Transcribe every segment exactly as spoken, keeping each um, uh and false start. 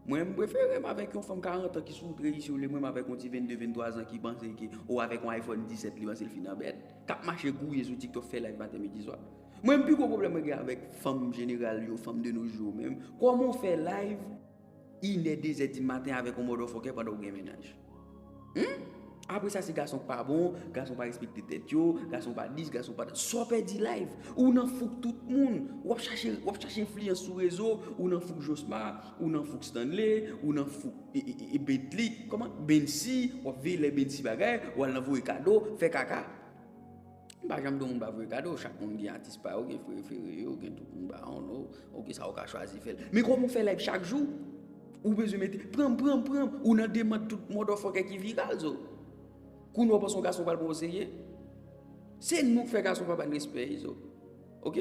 Mwen, m prefere m avèk yon fanm karant an ki sou wout reyisi olye mwen m avèk yon ti vennde, venntwa zan ki panse ke, o, avèk yon iPhone disèt, li panse l fin anbèt, k ap mache gouye sou TikTok, fè live maten, midi, swa. Mwen, pi gwo pwoblèm mwen gen avèk fanm jeneral yo, fanm de nos jours menm, kòman w fè live inè, dezè di maten avèk yon motherfucker pandan w gen mennaj? Hmm? Apre sa, se gason k pa bon, gason pa respekte tèt yo, gason pa dis, gason pa dat. Sa w pèdi live. Ou nan fouk tout moun. W ap chache, w ap chache enfliyans sou rezo, ou nan fouk Josma, ou nan fouk Stanley, ou nan fouk e, e, e, e Bentley, kòman? Bensi, w ap veye lè Bensi bagay, w al nan voye kado, fè kaka. M pa janm di yon moun pa voye kado, chak moun gen atis pa yo, gen prefere yo, gen tout moun pa yo, no. Ok, sa ou ka chwazi fè l. Men kòman w fè live chak jou? Ou bezwen mete, pran m, pran m, pran m, ou nan demand tout motherfucker ki viral, zo. Kounye a w panse yon gason pral pran w serye? Se nou k fè gason pa ba n respè, zo. Ok?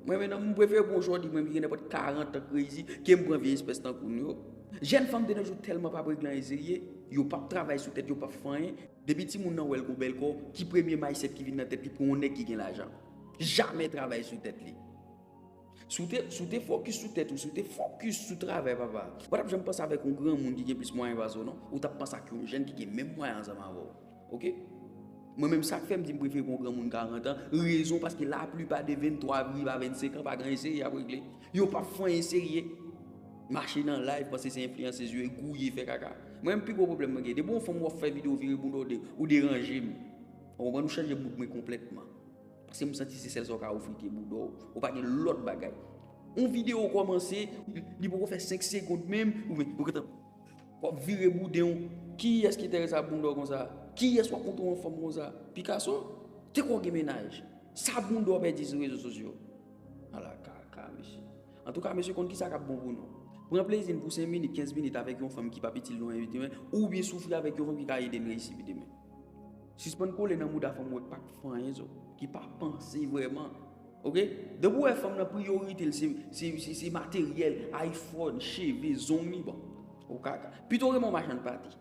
Mwen menm, m prefere pran yon jòdi, mwen ki gen nenpòt karant an crazy, ke m pran vye espès tankou nou yo. Jèn fanm de nos jours tèlman p ap regle anyen serye, yo p ap travay sou tèt, yo p ap fè anyen. Depi timoun nan wè l gon bèl kò, ki premye mindset ki vin nan tèt li? Pran yon nèg ki gen lajan. Jamè travay sou tèt li. Si w te, si w te fokis sou tèt ou, si w te fokis sou travay, papa, ou pa t ap janm panse avèk yon granmoun ki gen plis mwayen pase w, non. Ou t ap panse ak yon jèn ki gen menm mwayen ansanm avè w. Ok? Mwen menm, sa k fè m di m prefere pran yon granmoun karant an, rezon paske laplipa de venntwa rive a vennsenk an pa gen anyen serye y ap regle. Yo p ap fè anyen serye. Mache nan live, panse se enfliyansez yo ye, gouye, fè kaka. Mwen menm, pi gwo pwoblèm mwen gen, depi yon fanm w ap fè videyo vire bouda w de, ou deranje m. Ou konprann? Ou chanje mood mwen konplètman. Paske m santi se sèl sa w ka ofri ke bouda w. Ou pa gen lòt bagay. Yon videyo kòmanse, li poko fè senk segonn menm, ou men, ou gentan, w ap vire bouden w. Kiyès ki enterese ak bounda w konsa? Kiyès w ap montre yon fanm konsa? Picasso, te kwè w gen mennaj. Sa bounda w pèdi sou rezo sosyo? Ala kaka, mesye. Antouka, mesye, konn kisa k ap bon pou nou? Pran plezi n pou senk minit, kenz minit avèk yon fanm ki p ap itil nou anyen pi demen, oubyen soufri avèk yon fanm ki ka ede n reyisi pi demen. Sispann kole nan mouda fanm ou wè k pa k fè anyen, zo, ki pa panse vrèman. Ok? Depi w wè fanm nan priyorite l se, se, se, se materyèl, iPhone, cheve, zong li, bon. Ou kaka. Pito renmen yon machann pati.